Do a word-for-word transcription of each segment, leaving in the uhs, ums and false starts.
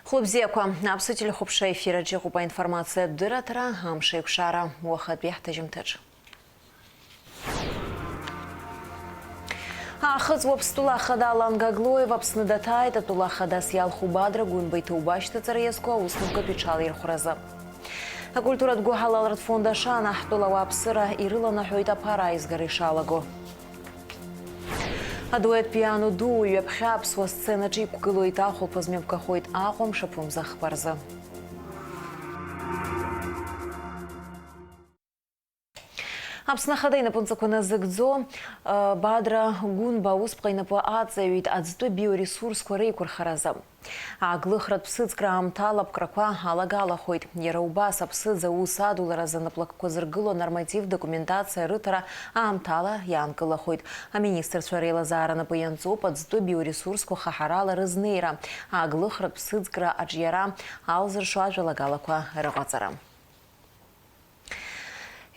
Хәлыбзиақәа, Аԥсуа телехәаԥшра ефираҿ иҟоуп аинформациатә дырраҭара, амш еиқәшара, уахатәи ҳҭыжьымҭаҿ. Аахыҵ Уаԥстәыла ахада Алан Гаглоев Аԥсны даҭааит, атәыла ахадас иалху Бадра Гәынба иҭоуба ашьҭаҵара иазку аусмҩаԥгатә иҽалаирхәразы. Акультуратә гәыҳалалратә фонд Ашана ҳтәыла ауааԥсыра ирыланаҳәоит аԥара аизгара ишалаго. Адуеҭ Пиано ду ҩаԥхьа аԥсуа сценаҿы иқәгылоит, ахәылԥаз мҩаԥгахоит Аҟәа мшаԥымза хԥа рзы. Аԥсны Ахада инапынҵақәа назыгӡо, э, Бадра Гәынба аусԥҟа инапы аҵаҩит аӡтәы биоресурсқәа реиқәырхаразы. Ааглыхратә ԥсыӡкра аамҭала аԥкрақәа алагалахоит. Иара убас аԥсыӡ аус адуларазы наплакқәа зыргыло анормативтә документациа рыҭара аамҭала иаанкылахоит. Аминистрцәа реилазаара напы ианҵоуп аӡтәы биоресурсқәа хаҳарала рызнеира, ааглыхратә ԥсыӡкра аҿиара, алзыршо ажәалагалақәа рыҟаҵара.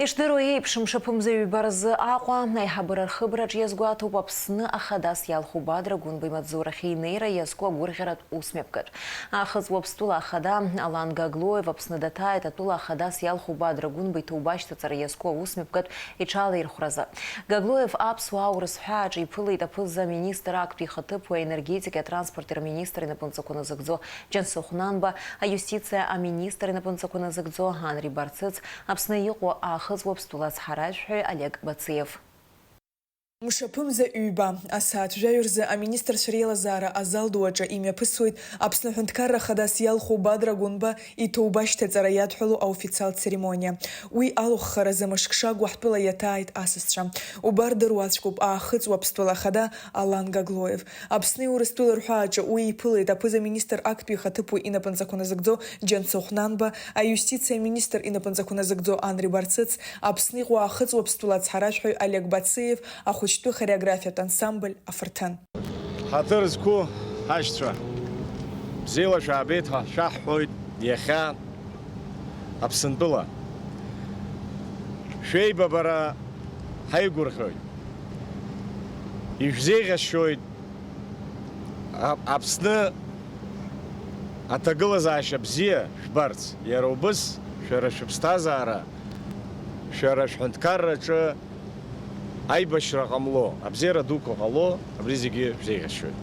Ишдыру еиԥш, мшаԥымза ҩба рзы Аҟәа аиҳабыра рхыбраҿ иазгәаҭоуп Аԥсны ахадас иалху Бадра Гәынба имаҵзурахь инеира иазку агәырӷьаратә усмҩаԥгатә. Аахыҵ Уаԥстәыла ахада Алан Гаглоев Аԥсны даҭааит, атәыла ахадас иалху Бадра Гәынба иҭоуба ашьҭаҵара иазку аусмҩаԥгатә иҽалаирхәразы. Гаглоев аԥсуа аурыс ҳәааҿы иԥылеит аԥыза-министр актәи ихаҭыԥуаҩ, аенергетикеи атранспорти рминистр инапынҵақәа назыгӡо Џьансыхә Нанба, аиустициа аминистр инапынҵақәа назыгӡо Анри Барцыц, Аԥсны иҟоу Аахыҵ Уаԥстәыла ацҳаражәҳәаҩ Олег Бациев. Мшаԥымза ҩба, асааҭ жәаҩа рзы аминистрцәа реилазаара азал ду аҿы имҩаԥысуеит Аԥсны аҳәынҭқарра хадас иалху Бадра Гәынба иҭоуба ашьҭаҵара иадҳәалоу аофициалтә церемониа. Уи алахәхаразы мышк шагу ҳтәыла иаҭааит асасцәа. Убар дыруаӡәкуп Аахыҵ Уаԥстәыла ахада Алан Гаглоев. Аԥсни Урыстәылеи рҳәааҿы уи иԥылеит аԥыза-министр актәи ихаҭыԥуаҩ инапынҵақәа назыгӡо Џьансыхә Нанба, аиустициа аминистр инапынҵақәа назыгӡо Анри Барцыц, Аԥсны иҟоу Аахыҵ Уаԥстәыла ацҳаражәҳәаҩ Олег Бациев, ахәыҷтәы хореографиатә ансамбль Афырҭын. Ҳаҭыр зқәу ҳашьцәа, бзиала шәаабеит ҳәа шәаҳҳәоит иахьа Аԥсынтәыла. Шәеибабара ҳаигәырӷьоит. Ишәзеиӷьасшьоит Ап-, Аԥсны аҭагылазаашьа бзиа шәбарц, иара убыс шәара шәыԥсҭазаара, шәара шәҳәынҭқарраҿы аибашьра ҟамло, абзиара дуқәа ҟало, абри зегьы шәзеиӷьасшьоит.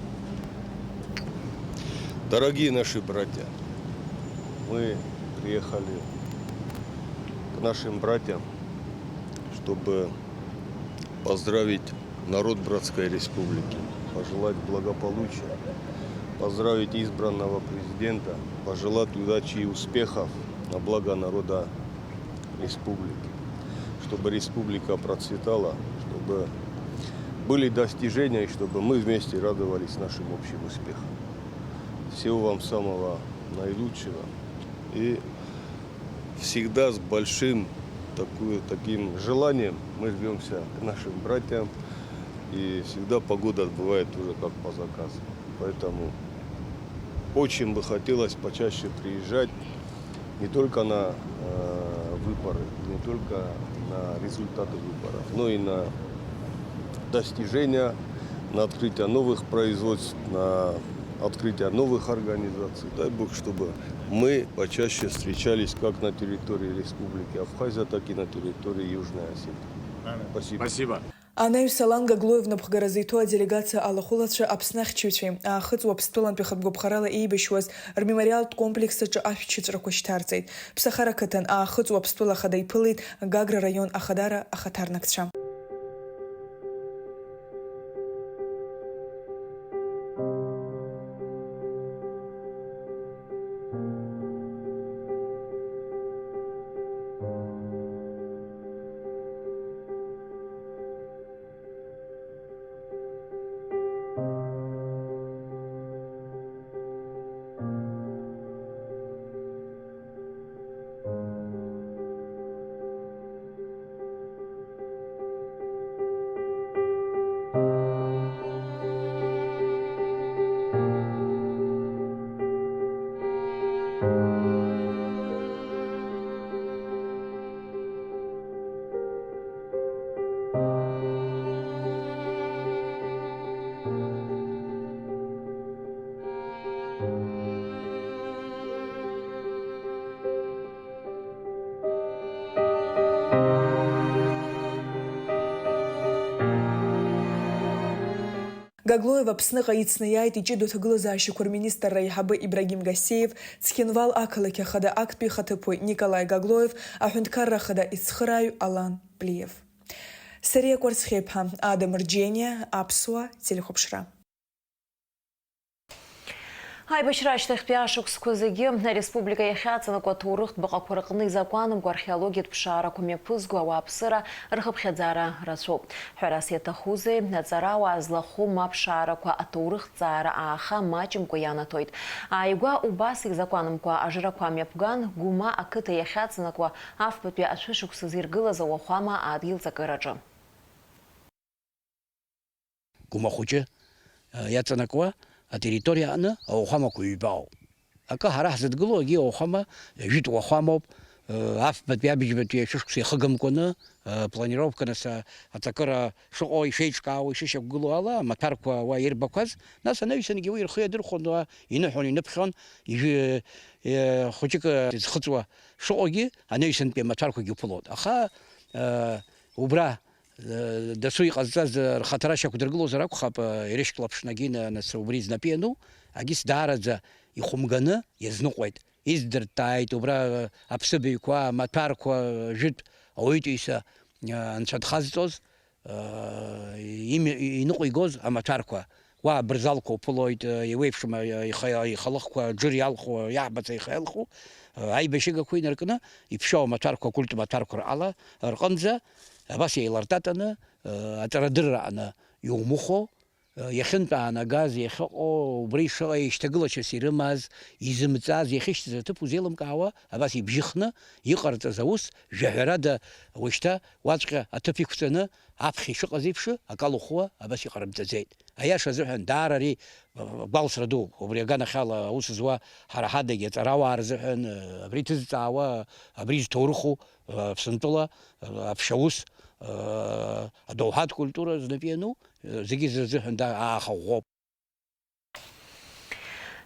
Дорогие наши братья, мы приехали к нашим братьям, чтобы поздравить народ братской республики, пожелать благополучия, поздравить избранного президента, пожелать удачи и успехов на благо народа республики, чтобы республика процветала, чтобы были достижения, и чтобы мы вместе радовались нашим общим успехам. Всего вам самого наилучшего. И всегда с большим такую, таким желанием мы рвёмся к нашим братьям. И всегда погода бывает тоже как по заказу. Поэтому очень бы хотелось почаще приезжать не только на, э, выборы, не только на результаты выборов, но и на достижения, на открытие новых производств, на открытие новых организаций. Дай Бог, чтобы мы почаще встречались как на территории Республики Абхазия, так и на территории Южной Осетии. Спасибо. Анаҩс Алан Гаглоев напхгаразы иҭоу аделегациа алахәылацәа Аԥсны ахьчаҩцәеи Аахыҵ Уаԥстәылантәи хатә гәаԥхарала еибашьуаз рмемориалтә комплекс аҿы ашәҭшьыҵәрақәа шьҭарҵеит. Ԥсахара ақыҭан Аахыҵ Уаԥстәыла ахада иԥылеит Гагра раион Ахадара ахаҭарнакцәа. Гаглоев Аԥсныҟа ицны иааит иҷыдоу аҭагылазаашьақәа рминистрра аиҳабы Ибрагим Гасеев, Цхинвал ақалақь ахада актәи ихаҭыԥуаҩ Николаи Гаглоев, аҳәынҭқарра ахада ицхырааҩ Алан Плиев. Сариа Кәарцхьеиԥҳа, Адам Рџьениа, Аԥсуа телехәаԥшра. Аибашьра ашьҭахьтәи ашықәсқәа зегьы ареспублика иахьаҵанакуа аҭоурыхтә баҟақәа рҟны изакәанымкәа археологиатә ԥшаарақәа мҩаԥызго ауааԥсыра рхыԥхьаӡара рацәоуп. Ҳәарас иаҭахузеи, аҵарауаа злахәым аԥшаарақәа аҭоурыхҭҵаара ааха маҷымкәа ианаҭоит. Ааигәа убас изакәанымкәа ажрақәа мҩаԥган, Гәыма ақыҭа иахьаҵанакуа афбатәи ашәышықәса зиргылаз ауахәама адгьыл ҵакыраҿы. Гәымахәыҷы, э, иаҵанакуа атерриториа аҟны ауахәамақәа ҩба ауп. Акы ҳара ҳзыдгыло, егьи ауахәама, жәытә уахәамоуп, э, афбатәи абыжьбатәи ашәышықәса иахыгамкәаны, э, планировка, нас, а, аҵакыра шыҟоу, ишеиҿкаауа, ишышьақәгылоу ала, амаҭәарқәа уа ирбақәаз, нас анаҩсангьы уи рхы иадырхәон, уа иныҳәон, иныԥхьон, ижәы-, э, хәыҷык, э, зхыҵуа шыҟоугьы, анаҩсантәи амаҭәарқәагьы уԥылон. Аха, э, убра Дасу иҟазҵаз рхаҭара шьақәдыргылозар акәхап, ирышьклаԥшны агьина, нас, убри знапы иану, агьыс даараӡа ихәымганы иазныҟәеит. Издырттааит убра аԥсыбаҩқәа, амаҭәарқәа, жәытә ауаҩытәыҩса анцәа дхазҵоз, ими-, иныҟәигоз амаҭәарқәа. Уа абырзалқәа уԥылоит, еиуеиԥшым аиха-, аихалыхқәа, Џыр иалху, иаҳбац аиха иалху, аибашьыгақәа инаркны, иԥшьоу амаҭәарқәа, акультмаҭәарқәа рҟала, рҟынӡа, абас еилартатаны, аҵарадырра аҟны иумыхәо, иахьынтәаанагаз, иахьыҟоу, убра ишыҟа-, ишьҭагылашьас ирымаз, изымҵаз, иахьышьҭаз аҭыԥ узеилымкаауа, абас ибжьыхны иҟарҵаз аус, жәаҳәарада, уажәшьҭа уаҵәҟьа аҭыԥ иқәҵаны, аԥхьа ишыҟаз еиԥш, акалыхәуа абас иҟарымҵаӡеит. Аиаша азыҳәан, даара ари гәалсра дууп. Убри аганахьала аус зуа ҳара ҳадагьы аҵарауаа рзыҳәан, абри ҭызҵаауа, абри зҭоурыху, Аԥсынтәыла, аԥшьаус, адоуҳатә культура знапы иану, зегьы зырзыҳәан да-, аахаӷәӷәоуп.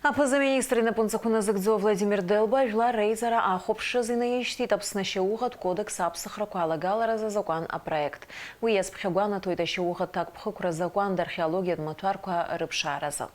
Аԥыза-министр инапынҵақәа назыгӡо Владимир Делба жәлар реизара ахәаԥшыз инаишьҭит Аԥсны ашьауӷатә кодекс аԥсахрақәа алагаларазы азакәан апроект. Уи иазԥхьагәанаҭоит ашьауӷатә ҭакԥхықәра азакәанда археологиатә маҭәарқәа рыԥшааразы.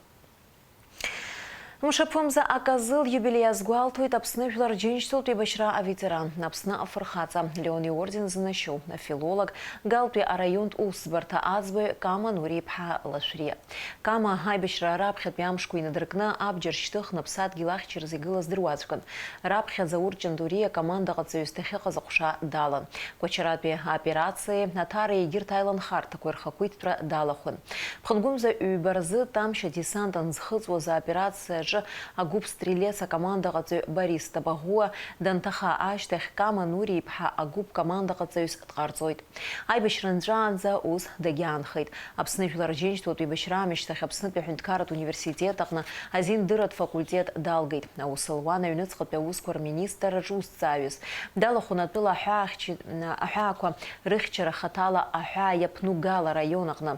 Мшаԥымза аказы лиубилеи азгәалҭоит Аԥсны Жәлар Џьынџьтәылатә еибашьра аветеран, Аԥсны афырхаҵа, Леон иорден зынашьоу афилолог, Галтәи араионтә усӡбарҭа аӡбаҩ Кама Нури-иԥҳа Лашәриа. Кама аибашьра раԥхьатәи амшқәа инадыркны абџьар шьҭыхны аԥсадгьыл ахьчаразы игылаз дыруаӡәкын. Раԥхьаӡа Урҷын Дури акомандаҟаҵаҩыс дахьыҟаз аҟәша далан. Кәачаратәи аоперациеи аҭареи егьырҭ аиланхарҭақәеи рхақәиҭтәра далахәын. Ԥхынгәымза ҩба рзы Тамшь адесант анзхыҵуаз аоперациа аҿы агәыԥ Стрелец акомандаҟаҵаҩ Борис Табаӷәуа данҭаха ашьҭахь, Кама Нури-иԥҳа агәыԥ командаҟаҵаҩыс дҟарҵоит. Аибашьра нҵәаанӡа ус дагьаанхеит. Аԥсны Жәлар Џьынџьтәылатә еибашьра аамышьҭахь Аԥснытәи аҳәынҭқарратә университет аҟны азиндырратә факультет далгеит. Аус луан аҩныҵҟатәи аусқәа рминистрраҿ усҭҵааҩыс. Далахәын атәыла аҳәаахьча-, аҳәаақәа рыхьчара хаҭала аҳәаа иаԥну Гала араион аҟны.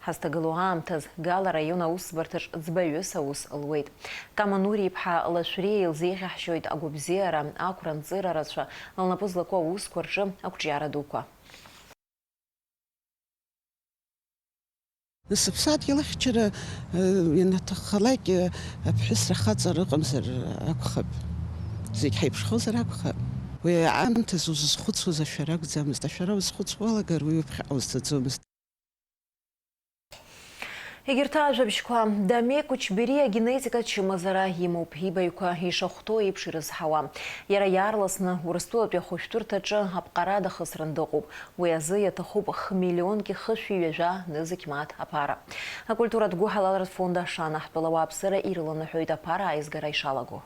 Ҳазҭагылоу аамҭаз Гала араион аусӡбарҭаҿ ӡбаҩыс аус луеит. Кама Нури-иԥҳа Лашәриа илзеиӷьаҳшьоит агәабзиара, ақәра-нҵыра рацәа, лнапы злаку аусқәа рҿы ақәҿиара дуқәа. Сыԥсадгьыл ахьчара, э, ианаҭаххалак, э, аԥҳәысра хаҵара ыҟамзар акәхап. Зегь ҳаиԥшхозар акәхап. Уи аамҭазы узызхәыцуаз ашәара акәӡамызт. Ашәара узхәыцуа уалагар, уи уԥхьаҟа узцаӡомызт. Егьырҭ ажәабжьқәа, Дамеи Кучбери агенетикатә чымазара имоуп, ибаҩқәа ишахәҭоу еиԥш ирызҳауа. Иара иаарласны Урыстәылатәи ахәышәтәырҭаҿы аԥҟарада хысран дыҟоуп. Уи азы иаҭахуп х-миллионки хышәи ҩажәа нызқь мааҭ аԥара. Акультуратә гәыҳалалратә фонд ашана ҳтәылауааԥсыра ирыланаҳәоит аԥара аизгара ишалаго.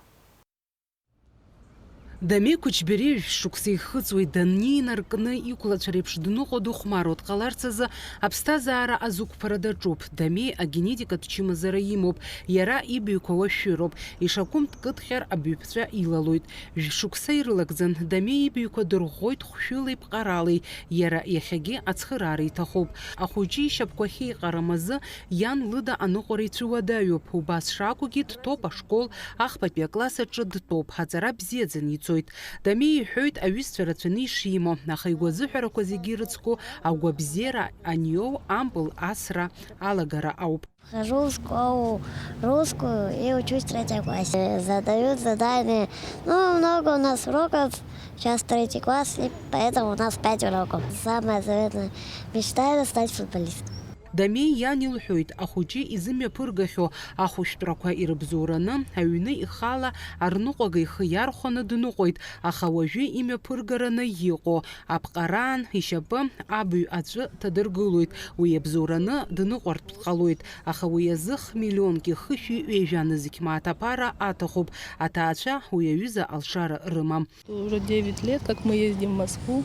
Дамеи Кучбери шықәса ихыҵуеит, даннеи инаркны иқәлацәа реиԥш дныҟәо дыхәмаруа дҟаларц азы аԥсҭазаара азықәԥара даҿуп. Дамеи агенетикатә чымазара имоуп, иара ибаҩқәа уашәшәыроуп, ишакәым дкыдҟьар абаҩԥҵәа илалоит. Жәшықәса ирылагӡан, Дамеи ибаҩқәа дырӷәӷәоит хәшәылеи ԥҟаралеи, иара иахьагьы ацхыраара иҭахуп. Ахәыҷы ишьапқәа ахьеиҟарам азы иан лыда аныҟәара ицәыуадаҩуп, убас шакәугьы дҭоуп ашкол, ахԥатәи акласс аҿы дтәоуп, аҵара бзиаӡаны ицоит. Дамеи иҳәоит аҩызцәа рацәаны ишимоу, аха игәазыҳәарақәа зегьы ирыцку агәабзиара аниоу ампыл асра алагара ауп. Хожу в школу русскую и учусь в третьем классе. Задают задания. Ну, много у нас уроков. Сейчас третий класс, и поэтому у нас пять уроков. Самое заветное. Мечтаю стать футболистом. Дамеи иан илҳәоит, ахәыҷы изымҩаԥыргахьоу ахәышәтәрақәа ирыбзоураны, аҩны ихала арныҟәага ихы иархәаны дныҟәеит, аха уажәы имҩаԥыргараны иҟоу аԥҟараан ишьапы абаҩ аҵәы ҭадыргылоит, уи иабзоураны дныҟәартә дҟалоит, аха уи азы хмиллионки хышәи ҩажәа нызқь мааҭ аԥара аҭахуп, аҭаацәа уи аҩыза алшара рымам. Уже девять лет, как мы ездим в Москву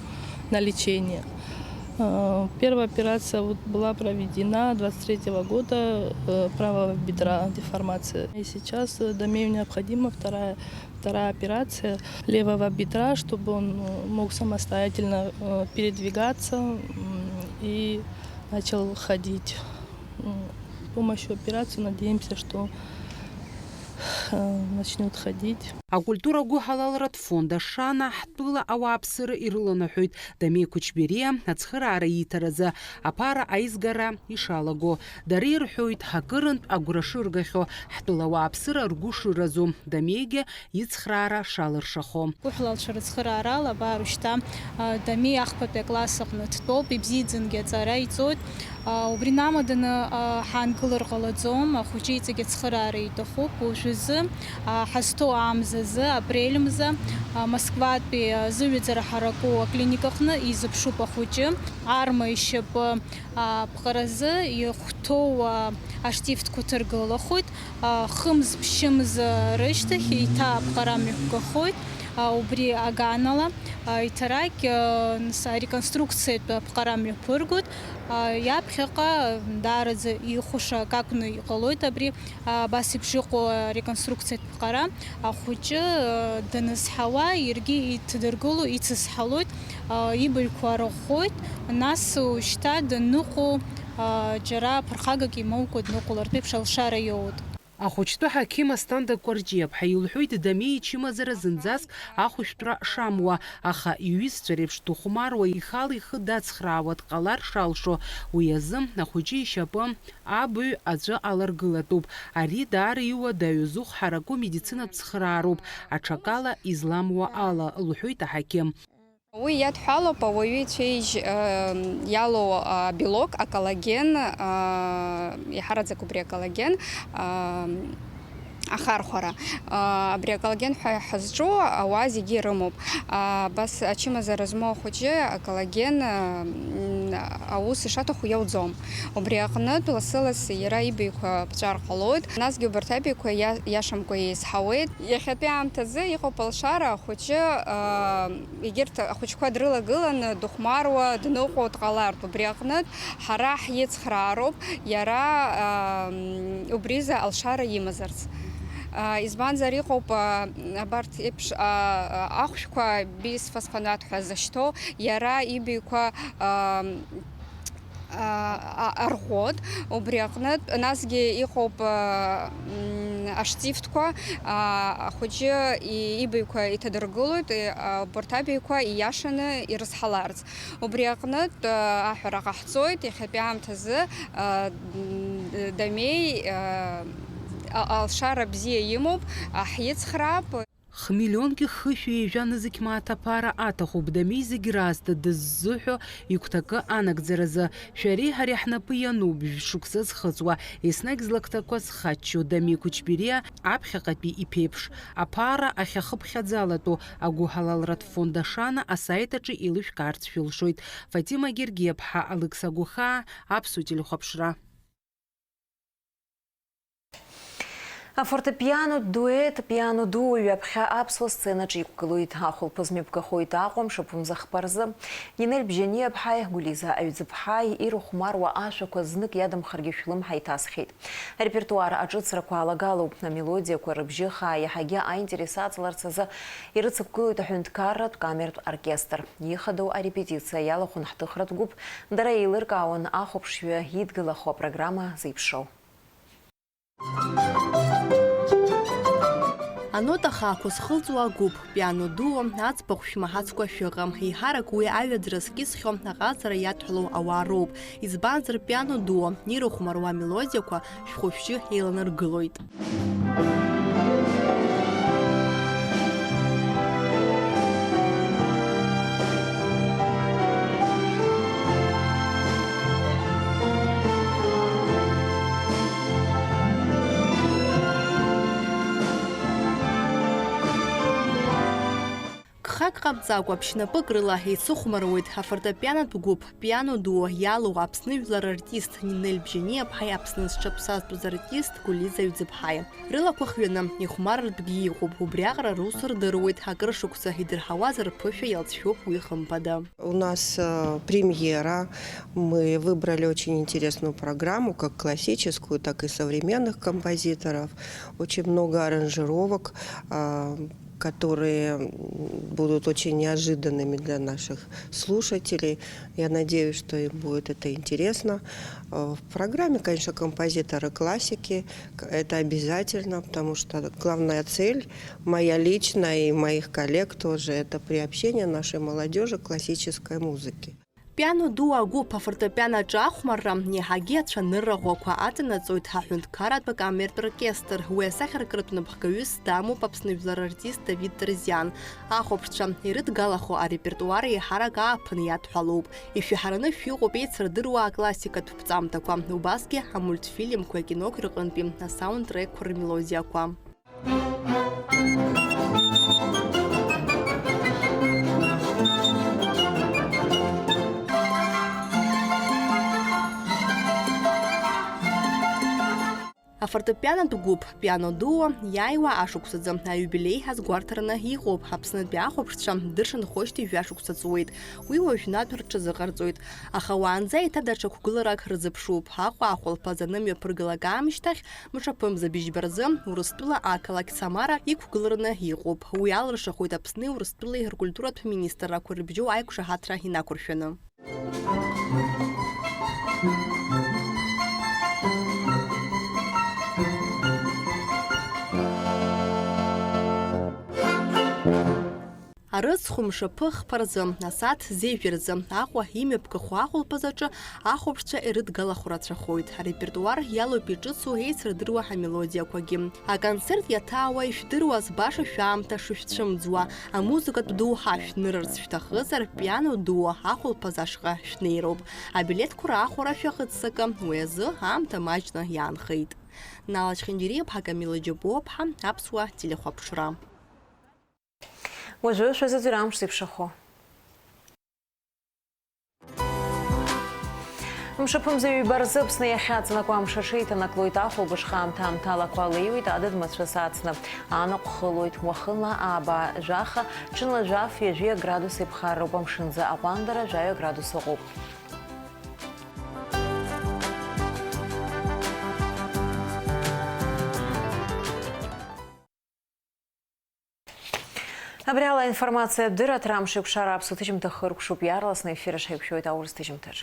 на лечение. Э, Первая операция вот была проведена двадцать третьего года, э, правого бедра, деформация. И сейчас э, Домею необходима вторая, вторая операция левого бедра, чтобы он э, мог самостоятельно э, передвигаться м, и начал ходить. М, С помощью операции надеемся, что э, начнет ходить. Акультура гәыҳалалратә фонд Ашана ҳтәыла ауааԥсыра ирыланаҳәоит Дамеи Кучбериа ацхыраара ииҭаразы аԥара аизгара ишалаго. Дара ирҳәоит, акырынтә агәра шыргахьоу, ҳтәыла ауааԥсыра ргәы шыразу, Дамеигьы ицхраара шалыршахо. Гәыҳалалцәа рыцхыраарала, абар ушьҭа, а, Дамеи ахԥатәи акласс аҟны дтәоуп, ибзиаӡангьы аҵара иҵоит. А, убри инамаданы, а, ҳаангылар ҟалаӡом, ахәыҷы иҵегь ацхыраара иҭахуп. Уажәазы, а, ҳазҭоу амзазы, апрель мза, а, Москватәи, а, зыҩаӡара ҳараку аклиникаҟны изыԥшуп ахәыҷы. Арма ишьапы, а, ԥҟаразы ихәҭоу, а, аштифтқәа ҭыргылахоит. А, хымз-ԥшьымз рышьҭахь еиҭа аԥҟара мҩаԥгахоит. А, убри аганала, а, иҭарагь, а, нас ареконструкциатә аԥҟара мҩаԥыргоит. А, иаԥхьаҟа даараӡа ихәаша акакәны иҟалоит абри, а, абас еиԥш иҟоу ареконструкциатә ԥҟара. Ахәыҷы, а, данызҳауа, иаргьы иҭадыргыло ицызҳалоит, а, ибаҩқәа арӷәӷәоит, нас ушьҭа данныҟәо, а, џьара ԥырхагак имоукәа дныҟәалартә еиԥш алшара иоуеит. Ахәыҷтәы ҳақьым Асҭанда Кәарҷиаԥҳа илҳәоит, Дамеи ичымазара зынӡаск ахәышәтәра шамуа, аха иҩызцәа реиԥш дыхәмаруа, ихала ихы дацхраауа дҟалар шалшо. Уи азы ахәыҷы ишьапы абаҩ аҵәы аларгылатәуп. Ари даара иуадаҩу зыхә ҳараку медицинатә цхыраароуп, аҽакала изламуа ала, лҳәоит аҳақьым. Уи иадҳәалоуп ауаҩы ицәеижь, э, иалоу, а, белок, аколлаген, а, иаҳараӡак убри аколлаген, а, ахархәара. А, абри аколлаген ҳәа ҳазҿу ауаа зегьы ирымоуп. А, абас ачымазара змоу ахәыҷы аколлаген, а, м, аус ишаҭаху иауӡом. Убри аҟнытә лассы-лассы иара ибаҩқәа ԥҵәар ҟалоит. Насгьы убарҭ абаҩқәа иа-, иашамкәа еизҳауеит. Иахьатәи аамҭазы иҟоуп алшара ахәыҷы, а, егьырҭ ахәыҷқәа дрылагыланы дыхәмаруа, дныҟәо дҟалартә. Убри аҟнытә ҳара ҳицхраароуп иара, а, м, убризы алшара имазарц. А, избанзар, иҟоуп, а, абарҭ еиԥш, а, а, ахәшәқәа, бисфосфонат ҳәа зышьҭоу, иара ибаҩқәа, а, а, а, арӷәӷәоит. Убри аҟнытә, насгьы иҟоуп, а, м, аштифтқәа, а, ахәыҷы и-, ибаҩқәа иҭадыргылоит, и-, а, убарҭ абаҩқәа ииашаны ирызҳаларц. Убри аҟнытә, а, аҳәара ҟаҳҵоит, иахьатәи аамҭазы, а, м, Дамеи, а, а, алшара бзиа имоуп, а, ҳицхраап. Хмиллионки хышәи ҩажәа нызқь мааҭ аԥара аҭахуп Дамеи зегь раасҭа дыззыҳәо игәҭакы анагӡаразы. Шәареи ҳареи ҳнапы иануп, жәшықәса зхыҵуа, еснагь злакҭақәа зхаччо Дамеи Кучбериа аԥхьаҟатәи иԥеиԥш. Аԥара ахьахыԥхьаӡалатәу агәыҳалалратә фонд Ашана асаит аҿы еилышәкаарц шәылшоит. Фатима Гергиаԥҳа, Алықьса Гәыхаа, Аԥсуа телехәаԥшра. Афортепианотә дуеҭ Пиано дуо ҩаԥхьа аԥсуа сценаҿы иқәгылоит. Ахәылԥаз мҩаԥгахоит Аҟәа мшаԥымза хԥа рзы. Нинель Бжьаниаԥҳаи Гәлиза Аҩӡыԥҳаи ирыхәмаруа ашәақәа знык иадамхаргьы шәлымҳа иҭасхьеит. Арепертуар аҿыцрақәа алагалоуп. Амелодиақәа рыбжьы хаа иаҳагьы аинтерес аҵаларц азы ирыцықәгылоит аҳәынҭқарратә камертә оркестр. Ихадоу арепетициа иалахәын ҳҭыхратә гәыԥ, дара еилыркаауан ахәаԥшҩы идгылахо апрограмма зеиԥшроу. Анота хаақәа зхылҵуа агәыԥ, пиано дуо, аӡбахә шәмаҳацкәа шәыҟам. Еиҳарак уи аҩаӡара зкьысхьоу, аҟазара иадҳәалоу ауаа роуп. Избанзар, пиано дуо, ирыхәмаруа амелодиақәа шәҟәы-шәжьы еиланаргылоит. Гхак ҟамҵакәа, ԥшьнапык рыла еицыхәмаруеит афортепианотә гәыԥ, пиано дуо иалоу Аԥсны жәлар артист Нинель Бжьаниаԥҳаи Аԥсны зҽаԥсазтәыз артист Гәлиза Ҩӡыԥҳаи. Рылақәа хҩаны, ихәмарратәгьы иҟоуп, убриаҟара рус рдыруеит, акыр шықәса идырҳауаз рԥышәа иалҵшәоуп уи хымԥада. У нас, э, премьера. Мы выбрали очень интересную программу, как классическую, так и современных композиторов. Очень много аранжировок, а, которые, м, будут очень неожиданными для наших слушателей. Я надеюсь, что им будет это интересно. Э, в программе, конечно, композиторы классики. К-, это обязательно, потому что главная цель моя личная и моих коллег тоже, это приобщение нашей молодежи к классической музыке. Пиано дуо агәыԥ афортепиано аҿы ахәмарра иаҳагьы ацәанырра ӷәӷәақәа аҵанаҵоит аҳәынҭқарратә акамертә оркестр. Уи асахьаркыратә напхгаҩыс дамоуп Аԥсны жәлар артист Давид Ҭарзиан. Ахәаԥшцәа ирыдгалахо арепертуар еиҳарак ааԥын иадҳәалоуп. Ишәаҳараны шәыҟоуп еицырдыруа аклассикатә ԥҵамҭақәа, убасгьы амультфильмқәеи акиноқәеи рҟынтәи асаундтрекқәа рмелодиақәа. Афортепианотә гәыԥ, пиано дуо, иааиуа ашықәсазы аиубилеи азгәарҭараны иҟоуп. Аԥснытәи ахәаԥшцәа дыршанхошьҭеи жәа шықәса ҵуеит. Уи уажәнатә рҽазыҟарҵоит. Аха уаанӡа еиҭа даҽа қәгыларак рзыԥшуп. Аҟәа ахәылԥазы анымҩаԥыргалак аамышьҭахь, мшаԥымза быжьба рзы Урыстәыла ақалақь Самара иқәгылараны иҟоуп. Уи алыршахоит Аԥсни Урыстәылеи ркультуратә министррақәа рыбжьоу аиқәшаҳаҭра инақәыршәаны. Арыцхә мшаԥы хԥа рзы, асааҭ зежәа рзы, Аҟәа имҩаԥгахо ахәылԥаз аҿы ахәаԥшцәа ирыдгалахо рацәахоит. Арепертуар иалоуп иҿыцу еицырдыруа амелодиақәагьы. Аконцерт иаҭаауа ишәдыруаз, баша шәаамҭа шышәцәымӡуа, амузыкатә доуҳа шәнырырц шәҭахызар, пиано дуо ахәылԥаз ашҟа шәнеироуп. Абилеҭқәа раахәара шәахыццакы, уи азы аамҭа маҷны иаанхеит. Нала Чхинџьариаԥҳа, Камила Џьапуаԥҳа, Аԥсуа телехәаԥшра. Уажәы шәазыӡырҩ амш зеиԥшрахо. Мшаԥымза ҩба рзы Аԥсны иахьаҵанакуа амш аҽеиҭанаклоит, ахәылбыҽха аамҭа-аамҭалақәа леиуеит, адыд мацәыс ацны анаҟә хылоит, уахынла ааба жәаха, ҽынла жәаф ҩажәи градус еиԥхарроуп, амшынӡы аҟәандара жәаҩа градус ыҟоуп. Абри ала аинформациа дырраҭара амш еиқәшара аԥсуа ҭыжьымҭа хыркәшоуп, иаарласны аефир аҿы ҳаиқәшәоит аурыс ҭыжьымҭаҿ.